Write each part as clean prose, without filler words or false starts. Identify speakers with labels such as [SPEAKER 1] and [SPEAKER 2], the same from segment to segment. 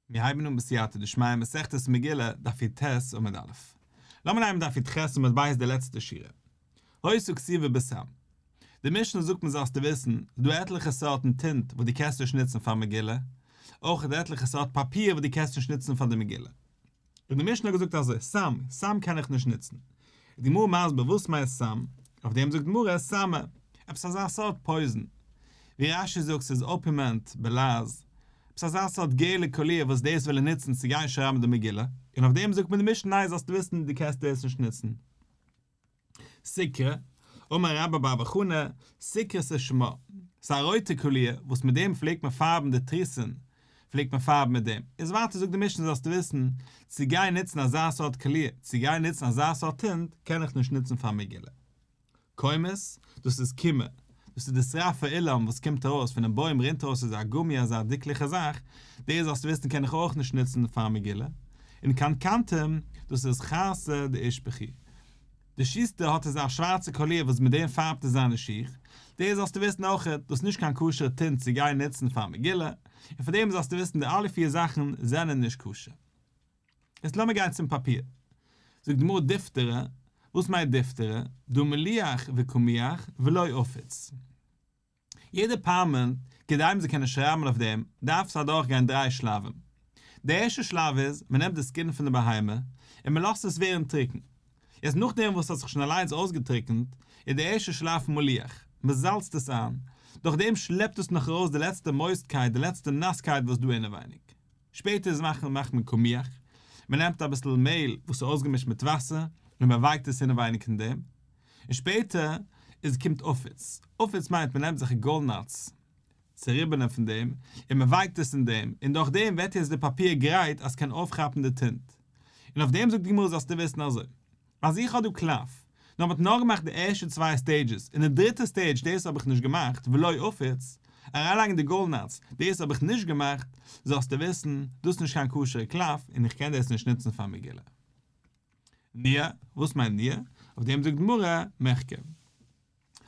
[SPEAKER 1] מיר הייבן אן בסייעתא דשמיא מסכת מגילה, דף י"ט עמוד א'. לאמיר נעמען דף י"ח עמוד ב' די לעצטע שורה. היתה כתיבה בסם. די משנה זאגט מיר זאלסטו וויסן, ס'איז דא עטליכע סארטן טינט וואס דו קענסט נישט נוצן פאר מגילה, אויך איז דא עטליכע סארט פאפיר וואס דו קענסט נישט נוצן פאר די מגילה. און די משנה האט געזאגט אזוי, סם, סם קען איך נישט נוצן. איז די גמרא מסביר וואס מיינט סם, אויף דעם זאגט די גמרא סמא, עפעס אזא סארט poison, ווי רש"י זאגט ס'איז אפימענט בלע"ז, עפעס אזא סארט געלע קאליר וואס דאס וויל ער נוצן צו גיין שרייבן די מגילה, און אויף דעם זאגט מען די משנה ניין זאלסטו וויסן דו קענסט דאס נישט נוצן. סיקרא, אמר רבה בר בר חנה, סיקרתא שמה, ס'איז א רויטע קאליר וואס מיט דעם פלעגט מען פארבן די תריסין, פלעגט מען פארבן מיט דעם. איז ווייטער זאגט די משנה זאלסטו וויסן, צו גיין נוצן אזא סארט קאליר, צו גיין נוצן אזא סארט טינט, קען איך נישט נוצן פאר מגילה. קומוס, דאס איז קימעא, דאס איז די שרף האילן וואס קומט ארויס פונעם בוים רינט ארויס אזא גומי אזא דיקליכע זאך, דאס זאלסטו וויסן קען איך אויך נישט נוצן פאר מגילה. און קנקנתום, דאס איז חרסא דאושפכי. די שוסטער האט אזא שווארצע קאליר וואס מיט דעם פארבט ער זיינע שיך, דאס זאלסטו וויסן אויכעט, דאס איז נישט קיין כשר'ע טינט צו גיין נוצן פאר מגילה, און פאר דעם זאלסטו וויסן די אלע פיר זאכן זענען נישט כשר. יעצט לאמיר גיין צום פאפיר. זאגט די גמרא דיפתרא, וואס מיינט דיפתרא? דהא מליח וקמיח ולא אפיץ. יעדע פארמענט, כדי מ'זאל קענען שרייבן אויף דעם, דארף עס אדורכגיין דריי שלבים. די ערשטע שלב איז, מ'נעמט די skin פון די בהמה, און מ'לאזט עס ווערן טרוקן. יעצט נאכדעם וואס עס האט זיך שוין אליינס אויסגעטרוקנט, איז די ערשטע שלב פון מליח, מ'זאלצט עס איין, דורכדעם שלעפט עס נאך ארויס די לעצטע מויסטקייט, די לעצטע נאסקייט וואס איז דא אינעווייניג. שפעטער איז מאכן מאכט מען קמיח, מ'נעמט אביסל מעהל וואס איז אויסגעמישט מיט וואסער, און מ'ווייקט עס אינעווייניג אין דעם, און שפעטער איז קומט אפיץ, אפיץ מיינט מען נעמט זיך gallnuts, צעריבענע פון דעם, און מען ווייקט עס אין דעם, און דורך דעם ווערט יעצט די פאפיר גרייט אז ס'קען אויפכאפן די טינט. און אויף דעם זאגט די גמרא זאלסטו וויסן אזוי, אז איך האב דא קלף, נאר מ'האט נאר געמאכט די ערשטע צוויי stages, און די דריטע stage דאס האב איך נישט געמאכט, ולא אפיץ, אריינלייגן די gallnuts, דאס האב איך נישט געמאכט, זאלסטו וויסן, דאס איז נישט קיין כשר'ע קלף, און איך קען דאס נישט נוצן פאר מגילה. נייר, וואס מיינט נייר? אויף דעם זאגט די גמרא, מחכא.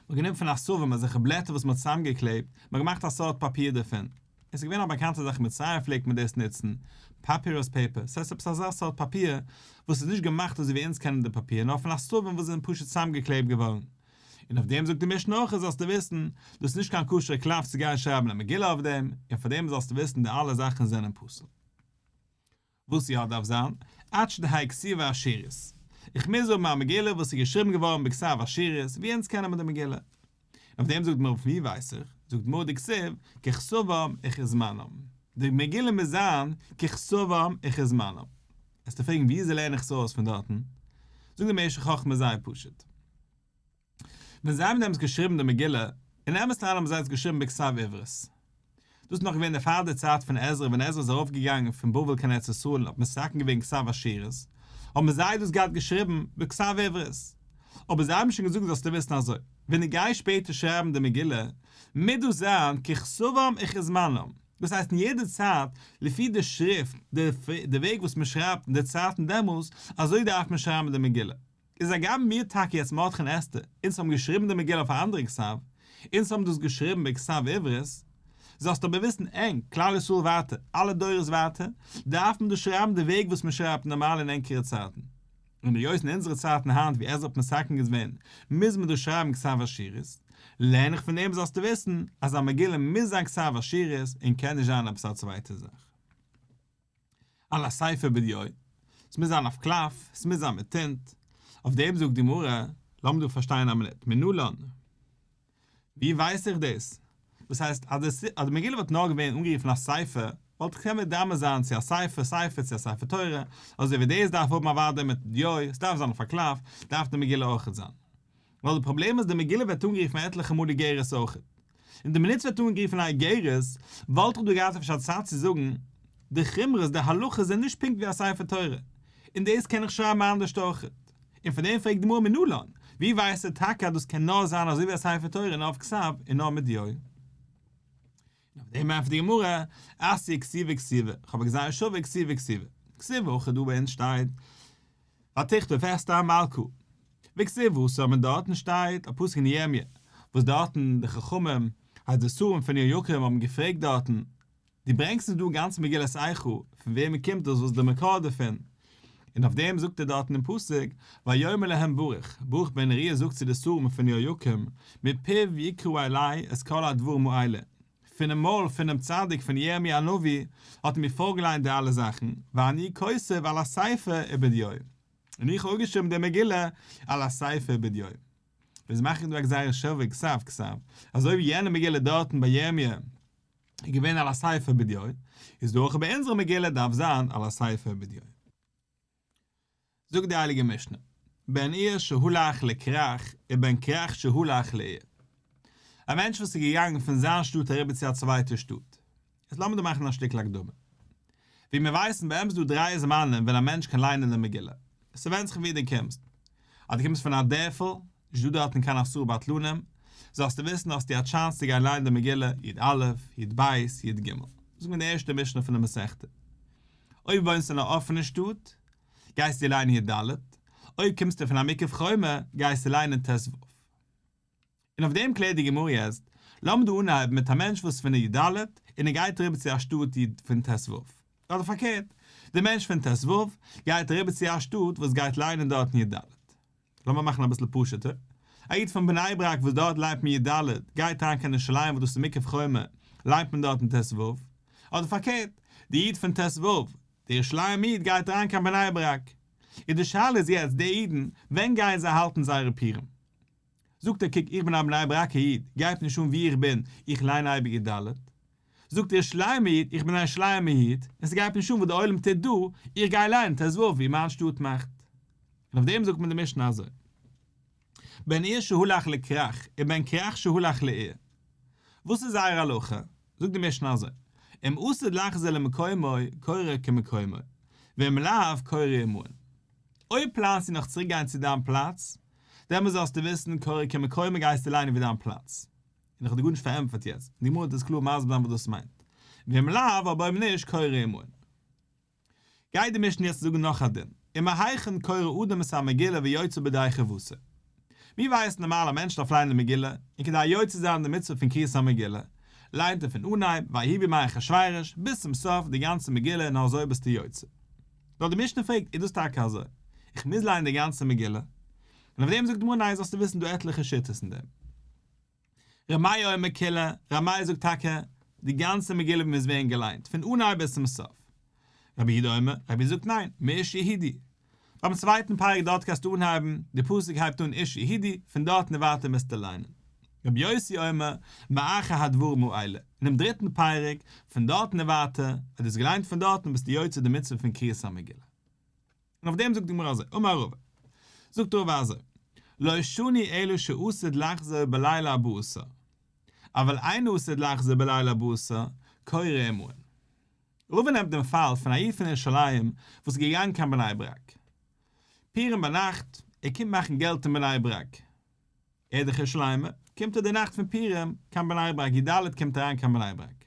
[SPEAKER 1] מ'האט גענומען פון עשבים אזעלכע בלעטער וואס מ'האט צוזאמגעקלעבט, מ'האט געמאכט א סארט פאפיר דערפון. עס איז געווען א באקאנטע זאך אין מצרים פלעגט מען דאס נוצן, papyrus paper, ס'הייסט עפעס אזא סארט פאפיר וואס איז נישט געמאכט אזוי ווי אונז קענען די פאפיר, נאר פון עשבים וואס זענען פשוט צוזאמגעקלעבט געווארן. און אויף דעם זאגט די משנה אויך זאלסטו וויסן, דאס איז נישט קיין כשר'ע קלף צו גיין שרייבן א מגילה אויף דעם, און פאר דעם זאלסטו וויסן די אלע זאכן זענען פסול. וואס יא דארף זיין, עד שתהא כתיבה אשורית. איך מוז האבן א מגילה וואס איז געשריבן געווארן בכתב אשורית, ווי אונז קענען מיר די מגילה. און אויף דעם זאגט גמרא פון ווי ווייס איך, זאגט גמרא דכתיב, ככתבם וכזמנם. די מגילה מוז זיין ככתבם וכזמנם. וועסטו פרעגן וויאזוי לערן איך עס אויס פון דארטן? זאגט די משך חכמה זייער פשוט. ווען זיי האבן דעמאלטס געשריבן די מגילה, אין אמת אריין האבן זיי עס געשריבן בכתב עברית. דאס איז נאך געווען פאר די צייט פון עזרא ווען עזרא איז ארויפגעגאנגען פון בבל קיין ארץ ישראל און האט מתקן געווען כתב אשורית, האבן זיי דאס געהאט געשריבן בכתב עברית. אבער זיי האבן שוין געזאגט זאלסטו וויסן אזוי, ווען דו גייסט שפעטער שרייבן די מגילה, מוז דאס זיין ככתבם וכזמנם, דאס הייסט אין יעדע צייט, לפי די שריפט, די וועג וואס מען שרייבט אין די צייטן דעמאלס, אזוי דארף מען שרייבן די מגילה. איז הגם מיר טאקע יעצט מרדכי און אסתר, אונז האבן געשריבן די מגילה אויף א אנדערע כתב, אונז האבן דאס געשריבן בכתב עברית, זאלסטו אבער וויסן ענק, כלל ישראל ווייטער, אלע דורות ווייטער, דארף מען דאס שרייבן די וועג וואס מען שרייבט נארמאל אין ענקערע צייטן. און היות אין אונזערע צייטן היינט ווי עזרא האט מתקן געווען, מוז מען דאס שרייבן כתב אשורית, לערן איך פון דעם זאלסטו וויסן, אז א מגילה מוז זיין כתב אשורית און קען נישט זיין עפעס א צווייטע זאך. על הספר בדיו, ס'מוז זיין אויף קלף, ס'מוז זיין מיט טינט. אויף דעם זאגט די גמרא, לאמיר דא פארשטיין א מינוט, מנלן? ווי ווייס איך דאס? דאס הייסט אז די מגילה וואלט נאר געווען אנגערופן א ספר, וואלט איך קענען מדמה זיין צו א ספר ספר צו א ספר תורה, אזוי ווי דאס דארף האבן א ווארדע מיט דיו, ס'דארף זיין אויף א קלף, דארף די מגילה אויכעט זיין. ווייל די פראבלעם איז די מגילה ווערט אנגערופן עטליכע מאל איגרת אויכעט. און די מינוט ס'ווערט אנגערופן א איגרת, וואלט איך דא געהאט אפשר א צד צו זאגן, די חומרות די הלכות זענען נישט פונקט ווי א ספר תורה, און דאס קען איך שרייבן אנדערשט אויכעט. און פון דעם פרעגט די גמרא מנלן, ווי ווייסט ער טאקע אז דאס קען נאר זיין אזוי ווי א ספר תורה נאר אויף כתב און נאר מיט דיו? און אויף דעם ענטפערט די גמרא, אתיא כתיבה כתיבה, כ'האב א גזירה שווה כתיבה כתיבה. כתיב הכא דא ביי אונז שטייט, ותכתוב אסתר המלכה. וכתיב התם און דארטן שטייט א פסוק אין ירמיה, וואס דארטן די חכמים, אז די שרים פון יהויקים האבן געפרעגט דארטן. דו ברענגסט אונז דא גאנץ מגילת איכה, פון וועמען קומט דאס, וואס איז די מקור דערפון? און אויף דעם זאגט ער דארטן אין פסוק, ויאמר להם ברוך, ברוך בן נריה זאגט צו די שרים פון יהויקים, מפיו יקרא אלי את כל הדברים האלה, פונעם מויל פונעם צדיק פון ירמי' הנביא האט ער מיר פארגעליינט די אלע זאכן, ואני כותב על הספר ובדיו, און איך האב אפגעשריבן די מגילה על הספר ובדיו. מיר מאכן דא א גזירה שווה כתב כתב, אזוי ווי יענע מגילה דארטן ביי ירמי' איז געווען על הספר ובדיו, איז דא אויך ביי אונזערע מגילה דארף זיין על הספר ובדיו. זאגט די הייליגע משנה, בן עיר שהלך לכרך ובן כרך שהלך לעיר. א מענטש וואס איז געגאנגען פון זיין שטאט אריבער צו א צווייטע שטאט. יעצט לאמיר דא מאכן א שטיקל הקדמה. ווי מיר ווייסן באמת איז דא דריי זמנים ווען א מענטש קען ליינען די מגילה. עס ווענדט זיך ווי דו קומסט. אז דו קומסט פון א דערפל, נישט דא דארטן קיין עשרה בטלנים, זאלסטו וויסן האסטו א chance צו גיין ליינען די מגילה י א, י ב, י ג. זאגט מיר די ערשטע משנה פון די מסכתא. אויב וואוינסטו אין א אפענע שטאט, גייסטו ליינען י ד, אויב קומסטו פון א מוקף חומה, גייסטו ליינען ט ו. און אויף דעם קלערט די גמרא יעצט, לאמיר דא אנהייבן מיט א מענטש וואס איז פון י ד און ער גייט אריבער צו א שטאט י פון ט ו. אדער פארקערט, דער מענטש פון ט ו גייט אריבער צו א שטאט וואס גייט ליינען דארטן י ד. לאמיר מאכן אביסל פשוט'ער, א איד פון בני ברק וואס דארט ליינט מען י ד, גייט אריין קיין ירושלים וואס דאס איז מוקף חומה, ליינט מען דארטן ט ו. אדער פארקערט, די איד פון ט ו, די ירושלים איד גייט אריין קיין בני ברק. איז די שאלה איז יעצט, די אידן, ווען גייען זיי האלטן זייערע פורים? זאגט ער, קוק איך בין א בני ברק'ער איד, גייט נישט אן וואו איך בין, איך ליין אייביג י ד. זאגט דער ירושלימ'ער איד, איך בין א ירושלימ'ער איד, און ס'גייט נישט אן וואס דער עולם טוט דא, איך גיי ליינען ט ו ווי מיין שטאט מאכט. און אויף דעם זאגט מען די משנה אזוי, בן עיר שהלך לכרך ובן כרך שהלך לעיר. וואס איז זייער הלכה? זאגט די משנה אזוי, אם עתיד לחזור למקומו קורא כמקומו, ואם לאו קורא עמהן. אויב פלאנסטו נאך צוריק גיין צו דיין פלאץ, דעמאלס זאלסטו וויסן קורא כמקומו גייסטו ליינען ווי דיין פלאץ. און איך האב דיר גארנישט פארענטפערט יעצט, און די גמרא וועט עס קלאר מסביר זיין וואס דאס מיינט. ואם לאו, אבער אויב נישט, קורא עמהן. גייט די משנה יעצט זאגן נאך א דין, ומהיכן קורא אדם את המגילה ויוצא בידי חובתו. מיר ווייסן נארמאל א מענטש דארף ליינען די מגילה, און כדי יוצא זיין די מצוה פון קריאת המגילה, ליינט ער פון אנהייב ויהי בימי אחשורוש ביז צום סוף די גאנצע מגילה און נאר אזוי ביסטו יוצא. נאר די משנה פרעגט איז דאס טאקע אזוי? איך מוז ליינען די גאנצע מגילה? און אויף דעם זאגט די גמרא ניין זאלסטו וויסן דא עטליכע שיטות אין דעם. ר' מאיר אומר כולה, ר' מאיר זאגט טאקע די גאנצע מגילה מוז ווערן געליינט פון אנהייב ביז צום סוף. רבי יהודה אומר, רבי זאגט ניין, מאיש יהודי. ביים צווייטן פרק דארט קענסטו אנהייבן, די פסוק הייבט אן איש יהודי, פון דארטן און ווייטער מוזטו ליינען. רבי יוסי אומר, מאחר הדברים האלה, אינעם דריטן פרק, פון דארטן און ווייטער, אז דו האסט געליינט פון דארטן ביסטו יוצא די מצוה פון קריאת המגילה. און אויף דעם זאגט די גמרא אזוי, אמר רבא, זאגט רבא אזוי, לא שנו אלא שעתיד לחזור בליל ארבעה עשר, אבל אין עתיד לחזור בליל ארבעה עשר, קורא עמהן. רבא נעמט דעם פאל פון א איד פון ירושלים וואס איז געגאנגען קיין בני ברק פורים ביינאכט, ער קומט מאכן געלט אין בני ברק, ער איז דאך ירושלימער, קומט ער די נאכט פון פורים קיין בני ברק, י ד קומט ער אריין קיין בני ברק.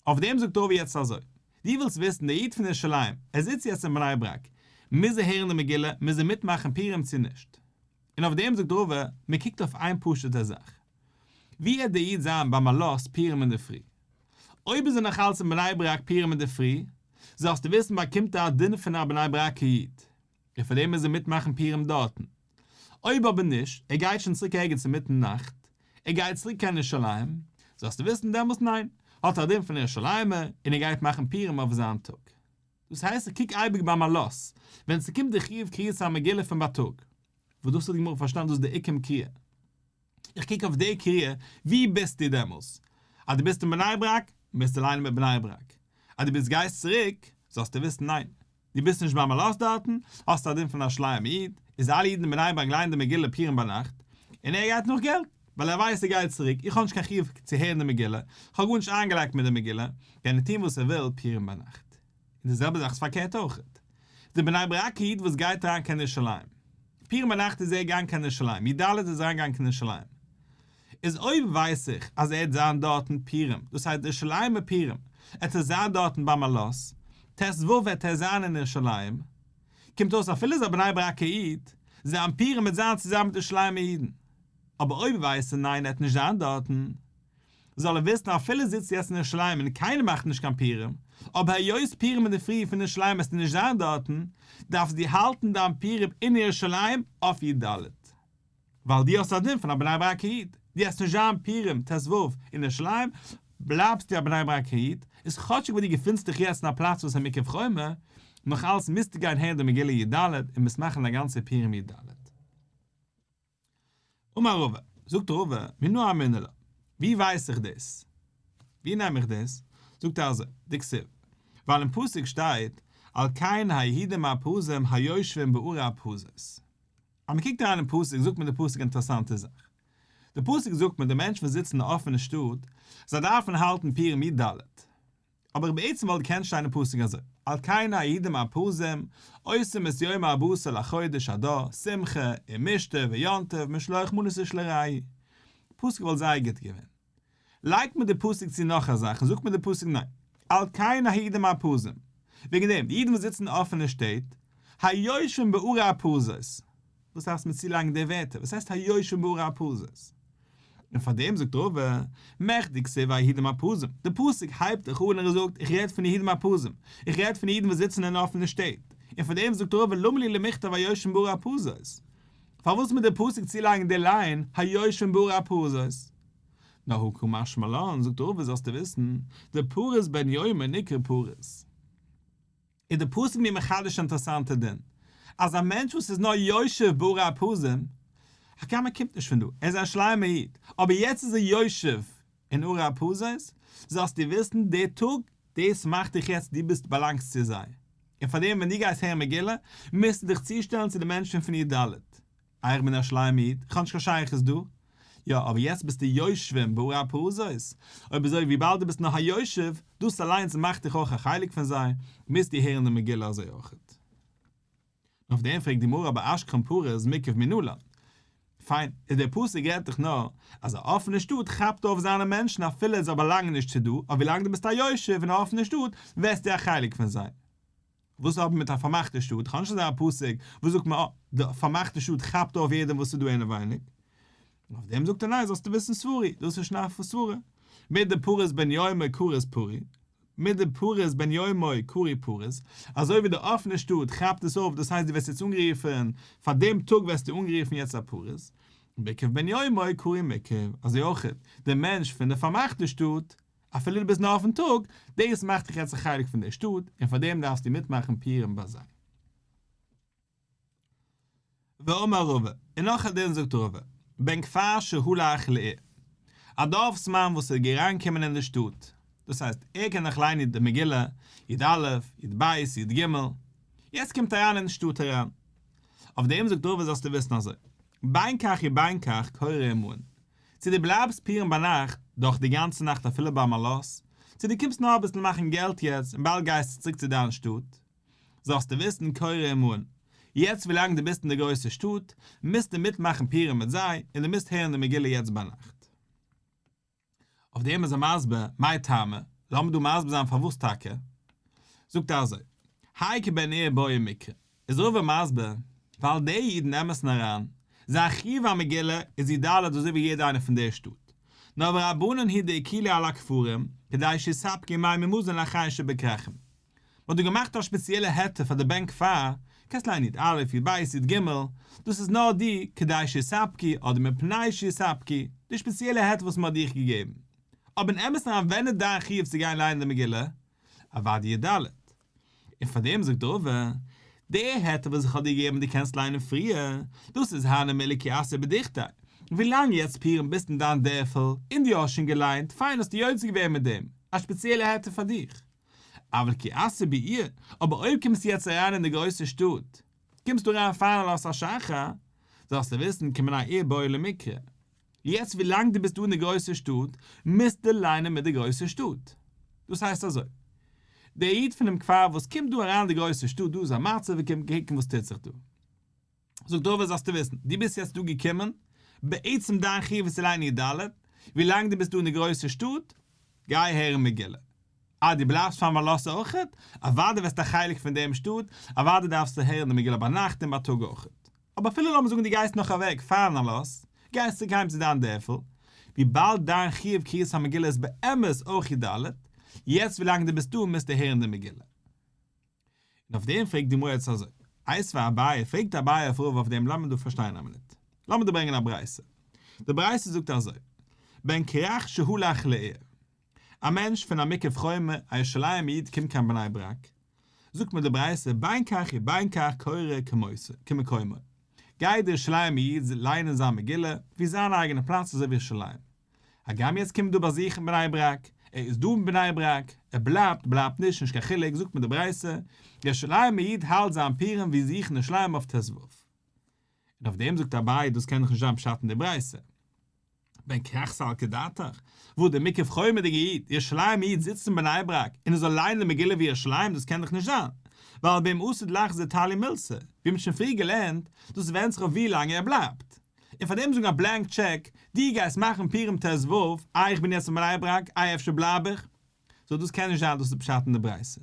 [SPEAKER 1] אויף דעם זאגט רבא יעצט אזוי, דו ווילסט וויסן דער איד פון ירושלים, ער זיצט יעצט אין בני ברק, מוז ער הערן די מגילה, מוז ער מיטמאכן פורים צו נישט? און אויף דעם זאגט רבא, מען קוקט אויף איין פשוט'ע זאך, ווי וועט דער איד זיין ביים עלות פורים אינדערפרי? אויב איז ער נאך אלץ אין בני ברק פורים אינדערפרי, זאלסטו וויסן באקומט ער א דין פון א בני ברק'ער איד, און פאר דעם מוז ער מיטמאכן פורים דארטן. אויב אבער נישט, ער גייט שוין צוריק ערגעץ אינמיטן נאכט, ער גייט צוריק קיין ירושלים, זאלסטו וויסן דעמאלס ניין, האט ער א דין פון ירושלימ'ער, און ער גייט מאכן פורים אויף זיין טאג. דאס הייסט איך קוק אייביג ביים עלות, ווען ס'קומט די חיוב קריאת המגילה פון בייטאג, וואס דאס האט די גמרא פארשטאנען דאס איז די עיקר קריאה. איך קוק אויף די קריאה, ווי ביסטו דעמאלס? אז דו ביסט אין בני ברק, מוזטו ליינען מיט בני ברק. אז דו ביסט גייסט צוריק, זאלסטו וויסן ניין, דו ביסט נישט ביים עלות דארטן, האסט א דין פון א ירושלימ'ער איד, איז אלע אידן אין בני ברק ליינען די מגילה פורים ביינאכט, און ער גייט נאך געלט, ווייל ער ווייסט ער גייט צוריק, איך האב נישט קיין חיוב צו הערן די מגילה, איך האב גארנישט איינגעלייגט מיט די מגילה, קען ער טון וואס ער וויל פורים ביינאכט. און די זעלבע זאך איז פארקערט אויכעט. די בני ברק'ע איד וואס גייט אריין קיין ירושלים. פורים ביינאכט איז ער געגאנגען קיין ירושלים, י ד איז ער אריינגעגאנגען קיין ירושלים. איז אויב ווייס איך אז ער העט זיין דארטן פורים, דאס הייסט די ירושלימ'ער פורים, העט ער זיין דארטן ביים עלות, ט ו וועט ער זיין אין ירושלים, קומט אויס אפילו איז א בני ברק'ער איד, זיין פורים וועט זיין צוזאמען מיט ירושלימ'ער אידן. אבער אויב ווייס ער ניין ער העט נישט זיין דארטן. זאל ער וויסן אפילו זיצט יעצט אין ירושלים און קיינער מאכט נישט קיין פורים, אבער היות פורים אינדערפרי פון ירושלים וועסטו נישט זיין דארטן, דארפסט דו האלטן דיין פורים אין ירושלים אויף י ד. ווייל דו האסט א דין פון א בני ברק'ער איד, דו וועסט נישט זיין פורים ט ו אין ירושלים, בלייבסטו א בני ברק'ער איד, איז כאטשיג וואס דו געפינסט דיך יעצט אין א פלאץ וואס איז מוקף חומה, נאך אלס מוזטו גיין הערן די מגילה י ד און מוזט מאכן דיין גאנצע פורים י ד. אמר רבא, זאגט רבא, מנא אמינא לה, ווי ווייס איך דאס? ווי נעם איך דאס? זאגט ער אזוי, דכתיב, ווייל אין פסוק שטייט, על כן היהודים הפרוזים היושבים בערי הפרזות. אז מען קוקט אריין אין פסוק זאגט מיר די פסוק אינטערעסאנטע זאך. די פסוק זאגט מיר די מענטשן וואס זיצן אין די אפענע שטאט, זיי דארפן האלטן פורים י ד. אבער בעצם וואלט געקענט שטיין אין פסוק אזוי, על כן היהודים הפרוזים עושים את יום ארבעה עשר לחודש אדר, שמחה, ומשתה, ויום טוב, משלוח מנות איש לרעהו. פסוק וואלט זייער גוט געווען. לייגט מיר די פסוק צו נאך א זאך און זאגט מיר די פסוק ניין, על כן היהודים הפרוזים, וועגן דעם, די אידן וואס זיצן אין אפענע שטעט, היושבים בערי הפרזות, וואס דארפסטו מיר צולייגן די ווערטער? וואס הייסט היושבים בערי הפרזות? און פאר דעם זאגט רבא, מכדי כתיב היהודים הפרוזים, די פסוק הייבט דאך אן און ער זאגט איך רעד פון יהודים הפרוזים, איך רעד פון אידן וואס זיצן אין אפענע שטעט, און פאר דעם זאגט רבא למה לי למכתב היושבים בערי הפרזות? פארוואס מוז דער פסוק צולייגן די ליין היושבים בערי הפרזות? נאר הא קא משמע לן, זאגט רבא זאלסטו וויסן, דפרוז בן יומו נקרא פרוז. איז די פסוק מיר מחדש א אינטערעסאנטע דין, אז א מענטש וואס איז נאר יושב בערי הפרוזים, הגם ער קומט נישט פון דא, ער איז א ירושלימ'ער איד, אבער יעצט איז ער יושב אין ערי הפרזות, זאלסטו וויסן, די טאג, דאס מאכט דיך יעצט דו ביסט באלאנגסט צו זיי, און פארדעם ווען דו גייסט הערן מגילה, מוזטו דיך צושטעלן צו די מענטשן פון י ד. אה איך בין א ירושלימ'ער איד, איך האב נישט קיין שייכות דא. יא, אבער יעצט ביסטו יושבים בערי הפרזות. אויב אזוי וויבאלד דו ביסט נאר א יושב, דאס אליינס מאכט דיך אויך א חלק פון זיי, מוזטו הערן די מגילה אזוי אויכעט. און אויף דעם פרעגט די גמרא אבער אשכחן פרוז מוקף מנלן. פיין, איז דער פסוק רעדט דאך נאר אז א אפענע שטאט כאפט אויף זיינע מענטשן אפילו זיי באלאנגען נישט צו דא, אבער ווילאנג דו ביסט א יושב אין א אפענע שטאט ווערסטו א חלק פון זיי. וואס האבן מיט א פארמאכטע שטאט? כ'האב נישט אזא פסוק וואס זאגט מיר אה, די פארמאכטע שטאט כאפט אויף יעדעם וואס איז דא אינעווייניג. און אויף דעם זאגט ער ניין זאלסטו וויסן סברא, דאס איז שוין א סברא. מדפרוז בן יומו קרית פרוז, מדפרוז בן יומו קרוי פרוז, אזוי ווי די אפענע שטאט כאפט עס אויף דאס הייסט דו ווערסט יעצט אנגערופן, פאר דעם טאג ווערסטו אנגערופן יעצט א פרוז, מוקף בן יומו קרוי מוקף, אזוי אויך דער מענטש פון די פארמאכטע שטאט, אפילו דו ביסט נאר אויפן טאג, דאס מאכט דיך יעצט א חלק פון דער שטאט, און פאר דעם דארפסטו מיטמאכן פורים ביי זיי. ואמר רבא, און נאך א דין זאגט רבא, בן כפר שהלך לעיר, א דארפסמאן וואס איז אריינגעקומען אין די שטאט, דאס הייסט, ער קען נאך ליינען די מגילה, י א, י ב, י ג, יעצט קומט ער אריין אין שטאט אריין. אויף דעם זאגט רבא זאלסטו וויסן אזוי, בין כך ובין כך קורא עמהן, צו דו בלייבסט פורים ביינאכט דורך די גאנצע נאכט אפילו ביים עלות, צו דו קומסט נאר אביסל מאכן געלט יעצט און באלד גייסטו צוריק צו דיין שטאט, זאלסטו וויסן קורא עמהן, יעצט ווילאנג דו ביסט אין די גרויסע שטאט, מוזטו מיטמאכן פורים מיט זיי, און דו מוזט הערן די מגילה יעצט ביינאכט. אויף דעם איז ער מסביר, מאי טעמא, לאמיר דא מסביר זיין פארוואס טאקע, זאגט ער אזוי, האי כבן עיר בעי מיקרי, איז רבא מסביר, ווייל דער איד אין אמת'ן אריין, זיין חיוב המגילה איז י ד אזוי ווי יעדער איינער פון דער שטאט, נאר ורבנן הוא דאקילו על הכפרים, כדי שיספקו מים ומזון לאחרים שבכרכים. מ'האט דא געמאכט א שפעציעלע היתר פאר די בן כפר, קענסט ליינען י א, י ב, י ג, דאס איז נאר די כדי שיספקו אדער מפני שיספקו, די שפעציעלע היתר וואס מ'האט דיך געגעבן. אבער אין אמת'ן אריין ווען איז דיין חיוב צו גיין ליינען די מגילה? אוודאי י ד. און פאר דעם זאגט רבא, די היתר וואס איך האב דיר געגעבן דו קענסט ליינען פריער, דאס איז הני מילי כי אתו בדוכתיה, ווילאנג יעצט פורים ביסט אין דיין דערפל און דו האסט שוין געליינט, פיין האסטו יוצא געווען מיט דעם, א שפעציעלע היתר פאר דיך. אבל כי אתו בעיר, אבער אויב קומסטו יעצט אריין אין די גרויסע שטאט, קומסטו אריין פאר עלות השחר, זאלסטו וויסן כבני עיר בעי למיקרי. יעצט ווילאנג דו ביסט דא אין די גרויסע שטאט, מוזטו ליינען מיט די גרויסע שטאט. דאס הייסט אזוי, דער איד פונעם כפר וואס קומט דא אריין אין די גרויסע שטאט, דא איז א מצב, ער קומט קוקן וואס טוט זיך דא. זאגט רבא זאלסטו וויסן, דו ביסט יעצט דא געקומען, בעצם דיין חיוב איז צו ליינען י ד, ווילאנג דו ביסט דא אין די גרויסע שטאט, גיי הערן מגילה. אה דו בלייבסט פארן עלות אויכעט? אוודאי ווערסטו א חלק פון דעם שטאט, אוודאי דארפסטו הערן די מגילה ביינאכט און בייטאג אויכעט. אבער אפילו לאמיר זאגן דו גייסט נאך אוועק פארן עלות, גייסט צוריק אהיים צו דיין דערפל, וויבאלד דיין חיוב קריאת המגילה איז באמת אויך י ד, יעצט ווילאנג דו ביסט דא מוזטו הערן די מגילה. און אויף דעם פרעגט די גמרא יעצט אזוי, איתיביה אביי, פרעגט אביי אויף רבא אויף דעם לאמיר דא פארשטיין א מינוט, לאמיר דא ברענגען א ברייתא, די ברייתא זאגט אזוי, בן כרך שהלך לעיר, א מענטש פון א מוקף חומה, א ירושלימ'ער איד קומט קיין בני ברק, זאגט מיר די ברייתא בין כך ובין כך קורא כמקומו, גייט דער ירושלימ'ער איד ליינען זיין מגילה ווי זיין אייגענע פלאץ אזוי ווי ירושלים, הגם יעצט קומט דא באזוכן בני ברק, ער איז דא אין בני ברק, ער בלייבט, בלייבט נישט, נישט קיין חילוק, זאגט מיר די ברייתא, דער ירושלימ'ער איד האלט זיין פורים ווי זיך אין ירושלים אויף ט ו. און אויף דעם זאגט אביי דאס קען דאך נישט זיין פשט אין די ברייתא. בן כרך סלקא דעתך, וואו דער מוקף חומה'דיגער איד, ירושלימ'ער איד זיצט אין בני ברק און ער זאל ליינען די מגילה ווי ירושלים דאס קען דאך נישט זיין, ווייל באם עתיד לחזור תליא מילתא, ווי מ'האט שוין פריער געלערנט, דאס ווענדט זיך אויף ווי לאנג ער בלייבט. און פאר דעם זאגן א בלענק טשעק, דו גייסט מאכן פורים ט ו, איי איך בין יעצט אין בני ברק, איי אפשר בלייב איך, סאו דאס קען נישט זיין דאס איז פשט אין די ברייתא.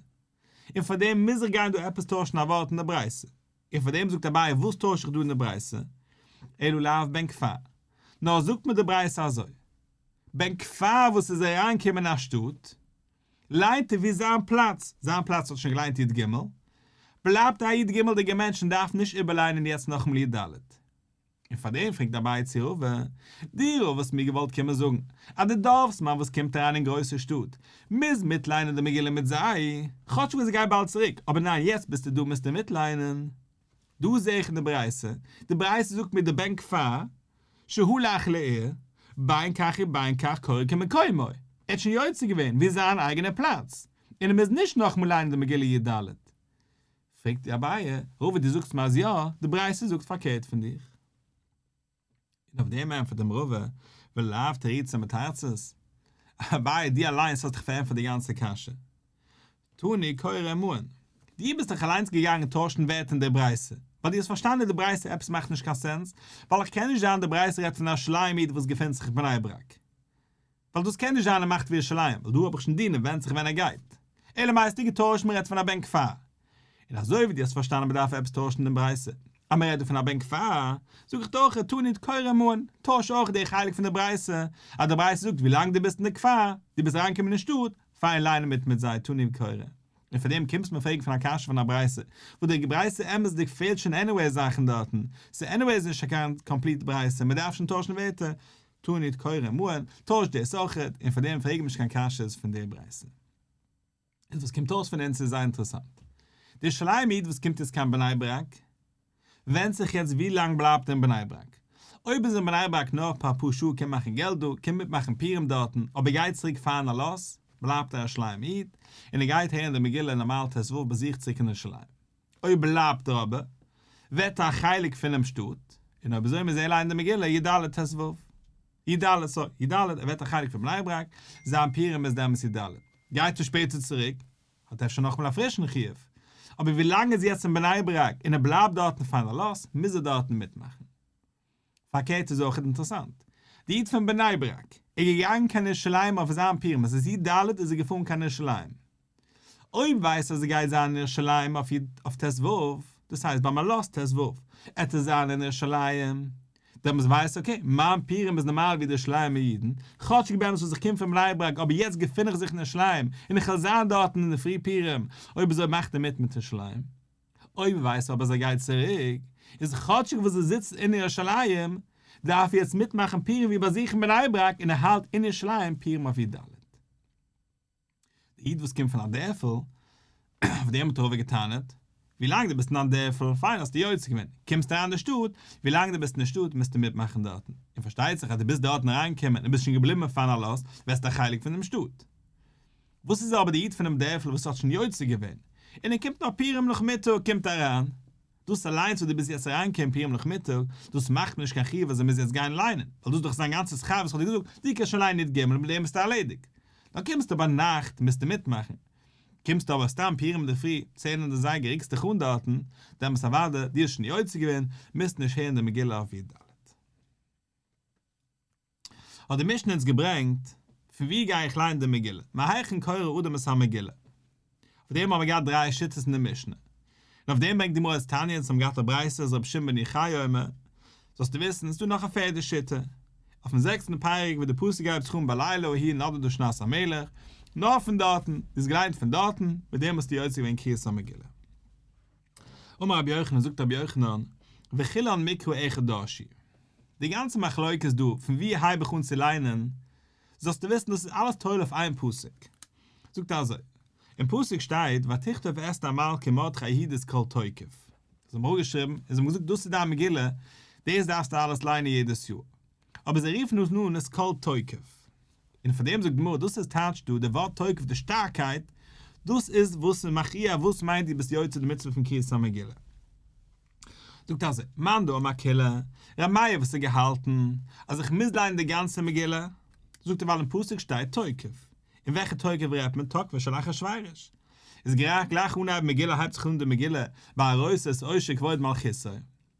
[SPEAKER 1] און פאר דעם מוז איך גיין דא עפעס טוישן א ווארט אין די ברייתא. און פאר דעם זאגט אביי וואס טויש איך דא אין די ברייתא? אלא לאו בן כפר. נאר זאגט מיר די ברייתא אזוי, בן כפר וואס איז אריינגעקומען אין א שטאט, ליינט ער ווי זיין פלאץ, זיין פלאץ האט שוין געליינט י ג, בלייבט א י ג'דיגער מענטש און דארף נישט איבערליינען יעצט נאכאמאל י ד. און פאר דעם פרעגט אביי צו רבא, דו רבא האסט מיר געוואלט קומען זאגן אז די דארפסמאן וואס קומט אריין אין גרויסע שטאט מוז מיטליינען די מגילה מיט זיי, כאטש וואס ער גייט באלד צוריק, אבער ניין יעצט ביסטו דא מוזטו מיטליינען. דא זע איך אין די ברייתא, די ברייתא זאגט מיר די בן כפר שהלך לעיר, בין כך ובין כך קורא כמקומו, ער האט שוין יוצא געווען ווי זיין אייגענע פלאץ, און ער מוז נישט נאכאמאל ליינען די מגילה י ד. פרעגט אביי, רבא דו זאגסט מיר אז יא, די ברייתא זאגט פארקערט פון דיך. און אויף דעם ענטפערט אים רבא, ולאו תרוצי מתרצת, אביי דו אליינס האסט דיך פארענטפערט די גאנצע קשיא. תני קורא עמהן, דו ביסט דאך אליינס געגאנגען טוישן ווערטער אין דער ברייתא, ווייל דו האסט פארשטאנען די ברייתא עפעס מאכט נישט קיין סענס, ווייל איך קען נישט זיין די ברייתא רעדט פון א ירושלימ'ער איד וואס געפינט זיך אין בני ברק. ווייל דאס קען נישט זיין ער מאכט ווי ירושלים, ווייל דא האב איך שוין דינער ווענדט זיך ווען ער גייט. אלא מאי האסטו געטוישט מען רעדט פון א בן כפר. און אזוי ווי דו האסט פארשטאנען מען דארף עפעס טוישן דעם ברייתא אז מען רעדט דא פון א בן כפר, זאג איך דיר אויך תני קורא עמהן, טויש אויך די חלק פון די ברייתא, אז די ברייתא זאגט ווי לאנג דו ביסט אין די כפר, דו ביסט אריינגעקומען אין שטאט, פיין ליינען מיט מיט זיי תני קורא. און פאר דעם קומסט מיר פרעגן פון א קשיא פון א ברייתא, וואס די ברייתא אמת'דיג פעלט שוין עניוועי זאכן דארטן, ס'איז עניוועיס נישט קיין קאמפליט ברייתא, מען דארף שוין טוישן ווערטער, תני קורא עמהן, טויש דאס אויכעט, און פאר דעם פרעג מיר נישט קיין קשיות פון די ברייתא. איז וואס קומט אויס פון אונז איז זייער אינטערעסאנט. די ירושלימ'ער איד וואס קומט יעצט קיין בני ברק, ווענדט זיך יעצט ווי לאנג בלייבט ער אין בני ברק. אויב איז אין בני ברק נאר פאר אפאר שעה קומט מאכן געלט דא, קומט מיטמאכן פורים דארטן, אבער גייט צוריק פארן עלות, בלייבט ער א ירושלימ'ער איד, און ער גייט הערן די מגילה נארמאל ט ו ביי זיך צוריק אין ירושלים. אויב בלייבט ער אבער, ווערט ער א חלק פונעם שטאט, און אויב אזוי מוז ער ליינען די מגילה י ד ט ו. י ד, סארי, י ד, ער ווערט א חלק פון בני ברק, זיין פורים איז דעמאלטס י ד. גייט ער שפעטער צוריק, האט ער אפשר נאכאמאל א פרישן חיוב. אבער ווילאנג ער איז יעצט אין בני ברק און ער בלייבט דארטן פארן עלות, מוז ער דארטן מיטמאכן. פארקערט איז אויכעט אינטערעסאנט. די איד פון בני ברק איז געגאנגען קיין ירושלים אויף זיין פורים, עס איז י ד איז ער געפארן קיין ירושלים. אויב ווייסט אז ער גייט זיין אין ירושלים אויף י אויף ט ו, דאס הייסט ביים עלות ט ו, עט ער זיין אין ירושלים, דעמאלס ווייסט ער okay, מיין פורים איז נארמאל ווי די ירושלימ'ער אידן, כאטשיג באמת וואס איך קום פון בני ברק אבער יעצט געפין איך זיך אין ירושלים און איך וועל זיין דארטן אין די פרי פורים, אויב אזוי מאכט ער מיט מיט ירושלים. אויב ווייסט ער אבער אז ער גייט צוריק, איז כאטשיג וואס ער זיצט אין ירושלים, דארף ער יעצט מיטמאכן פורים ווי ביי זיך אין בני ברק און ער האלט אין ירושלים פורים אויף י ד. די איד וואס קומט פון א דערפל, אויף דעם האט רבא געטענה'ט, ווי לאנג דו ביסט אין א דערפל, פיין האסטו יוצא געווען, קומסט אריין אין די שטאט, ווי לאנג דו ביסט אין די שטאט מוזטו מיטמאכן דארטן, און פארשטייט זיך אז דו ביסט דארטן אריינגעקומען און ביסט שוין געבליבן פארן עלות, ווערסטו א חלק פון דעם שטאט. וואס איז אבער די איד פונעם דערפל וואס האט שוין יוצא געווען, און ער קומט נאר פורים נאכמיטאג קומט אריין, דאס אליינס וואס דו ביסט יעצט אריינגעקומען פורים נאכמיטאג, דאס מאכט מיר נישט קיין חיוב אז ער מוז יעצט גיין ליינען, ווייל דאס איז דאך זיין גאנצע שכר וואס איך האב דיר געזאגט, דו קענסט שוין ליינען י ג און מיט דעם ביסטו ערלעדיגט. דאן קומסטו ביינאכט מוזטו מיטמאכן. קומסטו אבער סתם פורים אינדערפרי, צען אין די זייגער רוקסט דיך אן דארטן, דעמאלס אוודאי, דו האסט שוין יוצא געווען, מוזט נישט הערן די מגילה אויף י ד. האט די משנה אונז געברענגט, פון וואו גיי איך ליינען די מגילה? מהיכן קורא אדם את המגילה? אויף דעם האבן מיר געהאט דריי שיטות אין די משנה. און אויף דעם ברענגט די גמרא אז תניא אונז האבן געהאט א ברייתא אז רבי שמעון בן יוחאי אומר, זאלסטו וויסן, ס'איז דא נאך א פערדע שיטה. אויפן זעקסטן פרק וואו די פסוק הייבט זיך אן בלילה ההיא נדדה שנת המלך, נאר פון דארטן, דו האסט געליינט פון דארטן, מיט דעם האסטו יוצא געווען קריאת המגילה. אמר רבי יוחנן, זאגט רבי יוחנן, וכולן מקרא אחד דרשו. די גאנצע מחלוקת דא, פון וואו הייב איך אן צו ליינען, זאלסטו וויסן דאס איז אלעס תולה אויף איין פסוק. זאגט ער אזוי, אין פסוק שטייט ותכתוב אסתר המלכה ומרדכי היהודי כל תוקף. זיי האבן אראפגעשריבן און זיי האבן געזאגט דאס איז דיין מגילה, דאס דארפסטו אלעס ליינען יעדעס יאר. אבער זיי רופן עס אן עס כל תוקף. און פאר דעם זאגט די גמרא דאס איז טייטש דא די ווארט תוקף די שטארקייט, דאס איז וואס איז מכריע וואס מיינט דו ביסט יוצא די מצוה פון קריאת המגילה. זאגט אזוי, מאן דאמר כולה, ר' מאיר וואס האט געהאלטן אז איך מוז ליינען די גאנצע מגילה, זאגט ער ווייל אין פסוק שטייט תוקף, און וועלכע תוקף רעדט מען תוקפו של אחשורוש? איז גלייך גלייך אנהייבן מגילה הייבט זיך אן די מגילה בהראותו את עושר כבוד מלכותו,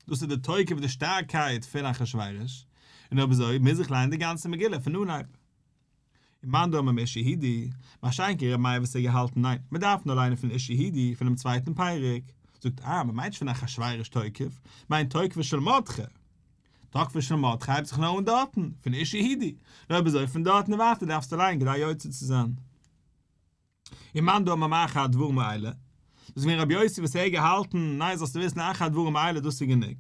[SPEAKER 1] דאס איז די תוקף די שטארקייט פון אחשורוש, און אויב אזוי מוז איך ליינען די גאנצע מגילה פון אנהייב. ומאן דאמר מאיש יהודי, מה שאין כן ר' מאיר וואס האט געהאלטן ניין, מען דארף נאר ליינען פון איש יהודי פונעם צווייטן פרק, זאגט אה, מען מיינט נישט פון אחשורוש תוקף, מיינט תוקפו של מרדכי. תוקפו של מרדכי הייבט זיך נאר אן דארטן, פון איש יהודי, נו אויב אזוי פון דארטן און ווייטער דארפסטו ליינען כדי יוצא צו זיין. ומאן דאמר מאחר הדברים האלה, דאס איז געווען רבי יוסי וואס ער האט געהאלטן, ניין זאלסטו וויסן אחר הדברים האלה דאס איז גענוג.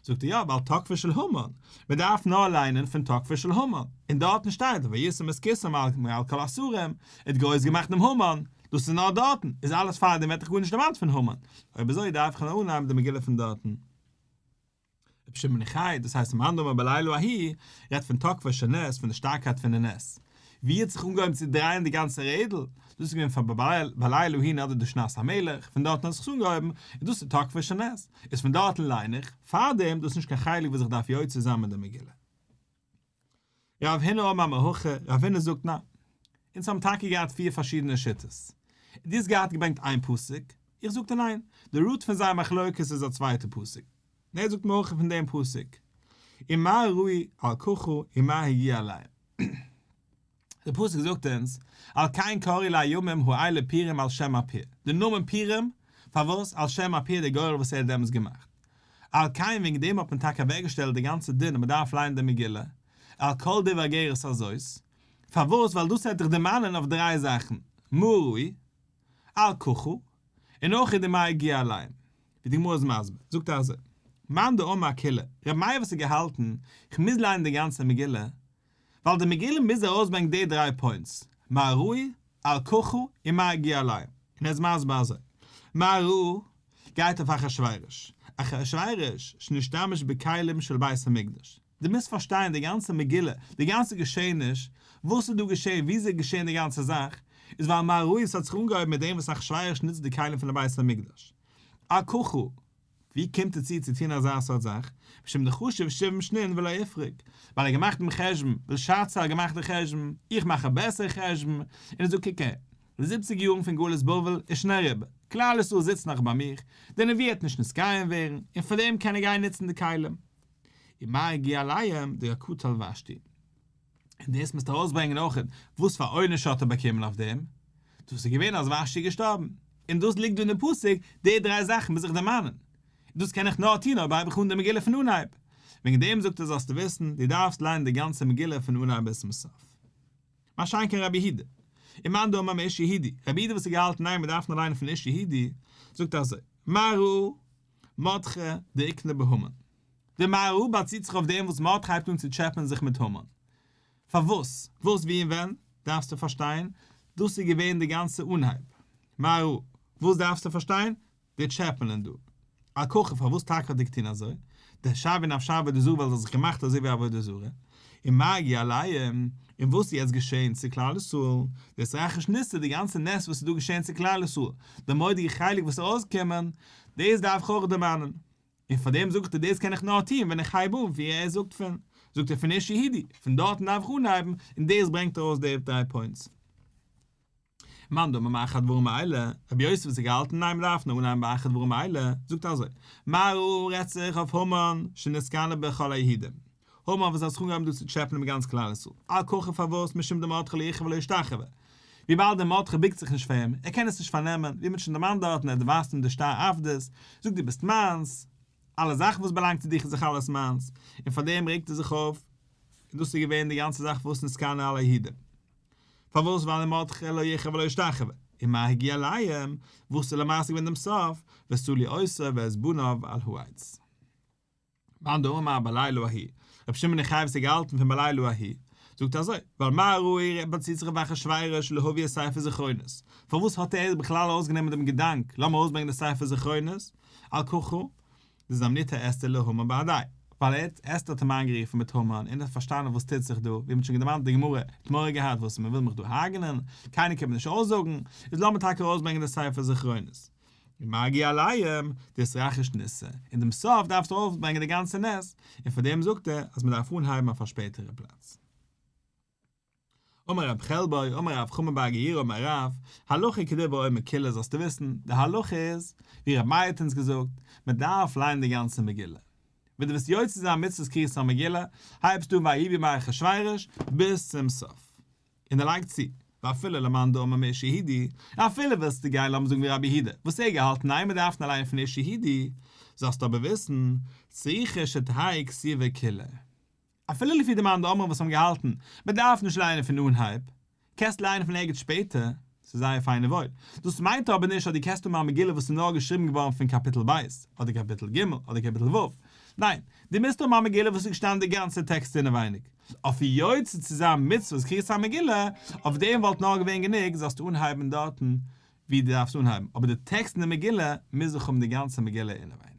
[SPEAKER 1] זאגט ער יא ווייל תוקפו של המן, מען דארף נאר ליינען פון תוקפו של המן, און דארטן שטייט וישם את כסאו מעל כל השרים, ער האט גרויס געמאכט דעם המן, דאס איז נאר דארטן, איז אלעס פארדעם ווערט דאך גארנישט דערמאנט פון המן, אויב אזוי דארף איך נאר אנהייבן די מגילה פון דארטן. רבי שמעון בן יוחאי, דאס הייסט מאן דאמר בלילה ההיא, רעדט פון תוקפו של נס, פון די שטארקייט פון די נס. ווי האט זיך אנגעהויבן צו דרייען די גאנצע רעדל? דאס איז געווען פאר בלילה ההיא נדדה שנת המלך, פון דארטן האט זיך עס אנגעהויבן, און דאס איז תוקפו של נס, איז פון דארטן ליין איך, פארדעם דאס איז נישט קיין חלק וואס איך דארף יוצא זיין מיט די מגילה. רב הונא אמר מהכא, רב הונא זאגט ניין. אונז האבן טאקע געהאט פיר פארשידענע שיטות. דו האסט געהאט געברענגט איין פסוק, איך זאג דיר ניין, די root פון זייער מחלוקת איז א צווייטע פסוק. און ער זאגט מהכא פון דעם פסוק, ומה ראו על ככה ומה הגיע אליהם. דער פסוק זאגט אונז, על כן קראו לימים האלה פורים על שם הפור, די נאמען פורים, פארוואס? על שם הפור די גורל וואס ער האט דעמאלטס געמאכט. על כן וועגן דעם האט מען טאקע אוועקגעשטעלט די גאנצע דין אז מען דארף לייענען די מגילה, על כל דברי האגרת הזאת, פארוואס? ווייל דאס וועט דיך דערמאנען אויף דריי זאכן, מה ראו, על ככה, און אויך די מה הגיע אליהם. ווי די גמרא איז מסביר, זאגט ער אזוי, מאן דאמר כולה, רבי מאיר וואס האט געהאלטן, איך מוז לייענען די גאנצע מגילה, ווייל די מגילה מוז ארויסברענגען די דריי points, מה ראו, על ככה, און מה הגיע אליהם. און ער איז מסביר אזוי, מה ראו, גייט אויף אחשורוש, אחשורוש שנשתמש בכלים של בית המקדש. דו מוזט פארשטיין די גאנצע מגילה, די גאנצע געשעעניש, וואס איז דא געשען, וויאזוי איז געשען די גאנצע זאך, איז ווייל מה ראו ס'האט זיך אנגעהויבן מיט דעם וואס אחשורוש נוצט די כלים פון די בית המקדש. על ככה, ווי קומט ער צו צו טון אזא סארט זאך, משום דחשיב שבעים שנין ולא איפרוק, ווייל ער האט געמאכט דעם חשבון, בלשאצר האט געמאכט די חשבון, איך מאך א בעסערע חשבון, און ער זאגט קוק אהער, די זיבציג יארן פון גלות בבל איז שוין אריבער, כלל ישראל זיצט נאך ביי מיך, די נבואה וועט נישט נתקיים ווערן, און פאר דעם קען ער גיין נוצן די כלים. ומה הגיע אליהם דקטל ושתי. און דאס מוזטו ארויסברענגען אויך, וואס פאר עונש האט ער באקומען אויף דעם? דאס איז געווען אז ושתי איז געשטארבן. און דאס ליגט דא אין די פסוק, די דריי זאכן מוז איך דערמאנען. און דאס קען איך נאר טון אויב הייב איך אן די מגילה פון אנהייב. וועגן דעם זאגט ער זאלסטו וויסן, דו דארפסט ליינען די גאנצע מגילה פון אנהייב ביז צום סוף. מה שאין כן רבי יהודה. ומאן דאמר מאיש יהודי, רבי יהודה וואס האט געהאלטן ניין מען דארף נאר ליינען פון איש יהודי, זאגט אזוי, מה ראו מרדכי דאיקני בהמן. די מה ראו באציט זיך אויף דעם וואס מרדכי הייבט אן צו טשעפען זיך מיט המן. פארוואס? וואס ווי און ווען? דארפסטו פארשטיין, דאס איז געווען די גאנצע אנהייב. מה ראו? וואס דארפסטו פארשטיין? די טשעפענען דא. על ככה פארוואס טאקע האט ער געטון אזוי? דשויה נפשיה עבודה זרה ווייל ער האט זיך געמאכט אזוי ווי עבודה זרה. ומה הגיע אליהם? און וואס איז יעצט געשען צו כלל ישראל? דאתרחיש ניסא, די גאנצע נס וואס איז דא געשען צו כלל ישראל, די מורא'דיגע חלק וואס איז ארויסגעקומען, דאס דארף איך אויך דערמאנען. און פאר דעם זאגט ער דאס קען איך נאר טון ווען איך הייב אן ווי ער זאגט פון, זאגט ער פון איש יהודי, פון דארטן דארף איך אנהייבן, און דאס ברענגט ארויס די דריי points. מאן דאמר מאחר הדברים האלה, רבי יוסי וואס האט געהאלטן ניין מ'דארף נאר אנהייבן ביי אחר הדברים האלה, זאגט אזוי, מה ראו רעדט זיך אויף המן שנתקנא בכל היהודים, המן וואס האט זיך אנגעהויבן דא צו טשעפענען מיט גאנץ כלל ישראל, על ככה פארוואס משום דמרדכי לא יכרע ולא ישתחוה, וויבאלד דער מרדכי בוקט זיך נישט פאר אים, ער קען עס נישט פארנעמען, ווי מ'האט שוין דערמאנט דארטן, ער ווייזט אים די שטר עבדות, זאגט דו ביסט מיינס, אלע זאכן וואס באלאנגט צו דיך איז זיך אלעס מיינס, און פאר דעם רעגט ער זיך אויף. און דאס איז געווען די גאנצע זאך וואס נתקנא על היהודים. פארוואס ווייל מרדכי לא יכרע ולא ישתחוה, ומה הגיע אליהם, וואס איז למעשה געווען דעם סוף, ותלו אותו ואת בניו על העץ. מאן דאמר בלילה ההוא, רבי שמעון בן יוחאי וואס האט געהאלטן פון בלילה ההוא, זאגט אזוי, ווייל מה ראו באציט זיך אויף אחשורוש להביא את ספר זכרונות, פארוואס האט ער בכלל ארויסגענומען דעם געדאנק לאמיר ארויסברענגען די ספר זכרונות, על כרחו, דזמניתה אסתר להמן בהדיה, ווייל ער האט, אסתר האט אים איינגערופן מיט המן און ער האט פארשטאנען וואס טוט זיך דא, ווי מ'האט שוין געדערמאנט די גמרא, ער האט מורא געהאט וואס מ'וויל מיך דא הרג'נען, קיינער קען מיר נישט אויסזאגן, איז לאמיר טאקע ארויסברענגען די ספר זכרונות. ומה הגיע אליהם, דאתרחיש ניסא, אין דעם סוף דארפסטו אויפברענגען די גאנצע נס, און פאר דעם זאגט ער אז מ'דארף אנהייבן אויף א שפעטערע פלאץ. אמר רב חלבו אמר רב חמא בר געירא אמר רב, הלכה כדברי האומר כולה זאלסטו וויסן, די הלכה איז, ווי רבי מאיר האט אונז געזאגט, מען דארף ליינען די גאנצע מגילה. ווען דו ווילסט יוצא זיין מצוות קריאת המגילה, הייבסטו אן ויהי בימי אחשורוש ביז צום סוף. און ער לייגט צו, ואפילו למאן דאמר מאיש יהודי, אפילו ווילסטו גיין לאמיר זאגן ווי רבי יהודה, וואס ער געהאלטן ניין מען דארף נאר ליינען פון איש יהודי, זאלסטו אבער וויסן, צריכה שתהא כתובה כולה. אפילו לפי די מאן דאמרים וואס האבן געהאלטן מען דארף נישט לייענען פון אנהייב, קענסט לייענען פון ערגעץ שפעטער, ס'איז זייער פיין און וואויל. דאס מיינט אבער נישט אז דו קענסט האבן א מגילה וואס איז נאר געשריבן געווארן פון קאפיטל ב', אדער קאפיטל ג', אדער קאפיטל ו'. ניין, דו מוזט האבן א מגילה וואס איז געשטאנען די גאנצע טעקסט אינעווייניג. אויף יוצא צו זיין מצוות קריאת המגילה, אויף דעם וואלט נאר געווען גענוג זאלסטו אנהייבן דארטן וואו דו דארפסט אנהייבן, אבער די טעקסט אין די מגילה מוז זיך האבן די גאנצע מגילה אינעווייניג.